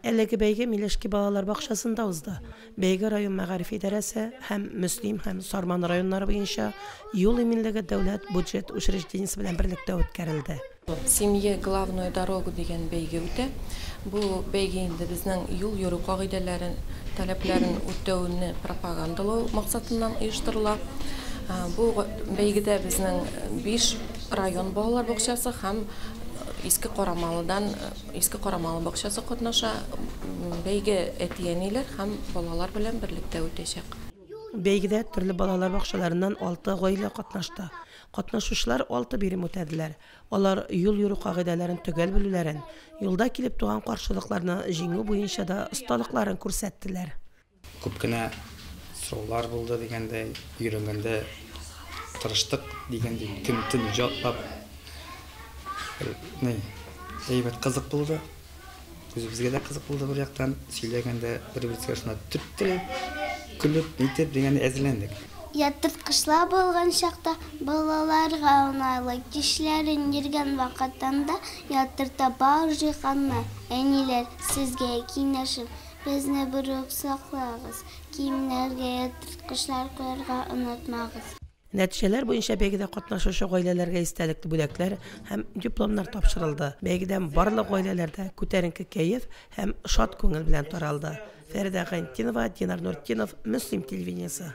Әлеге бәйге Миләшки балалар бакчасында узды. Бәйге район мәгариф идарәсе һәм Мөслим һәм Сарман районнары буенча юл иминлеге дәүләт бюджет учреждениесе белән берлектә үткәрелде. Семье главную дорогу дигән бәйге үтә. Бу бәйге инде безнең юл йөрү кагыйдәләрен, таләпләрен үтәүне пропагандалау максатыннан оештырыла. Бу бәйгедә безнең 5 район балалар бакчасы һәм Иске Карамалыдан Иске Карамалы бакчасы катнаша. Бәйге әти-әниләр һәм балалар белән берлектә үтәчәк. Бәйгедә төрле балалар бакчаларыннан алты гаилә катнашты. Катнашучылар алты бирем үтәделәр. Алар юл йөрү кагыйдәләрен төгәл белүләрен, юлда килеп туган каршылыкларны җиңү буенча да осталыкларын күрсәттеләр. Күп кенә сораулар булды дигәндәй, өйрәнгәндә тырыштык дигәндәй, көн-төн иҗатлап, ни, әйбәт кызык булды. Үзебезгә дә кызык булды бер яктан, сөйләгәндә бер-беребезгә шунда төрттереп, көлеп, нитеп дигәндәй әзерләндек. Яттырткычлар булган чакта балаларга уңайлы. Кичләрен йөргән вакытында яттырта бау җыйганнар. Әниләр, сезгә киңәшем, безне берүк саклагыз, киемнәргә яттырткычлар куярга онытмагыз. Нәтиҗәләр буенча бәйгедә катнашучы гаиләләргә истәлекле бүләкләр һәм дипломнар тапшырылды. Бәйгедән барлык гаиләләр дә күтәренке кәеф һәм шат күңел белән таралды. Фәридә Гайнтинова, Динар Нуртдинов, Мөслим телевидениесе.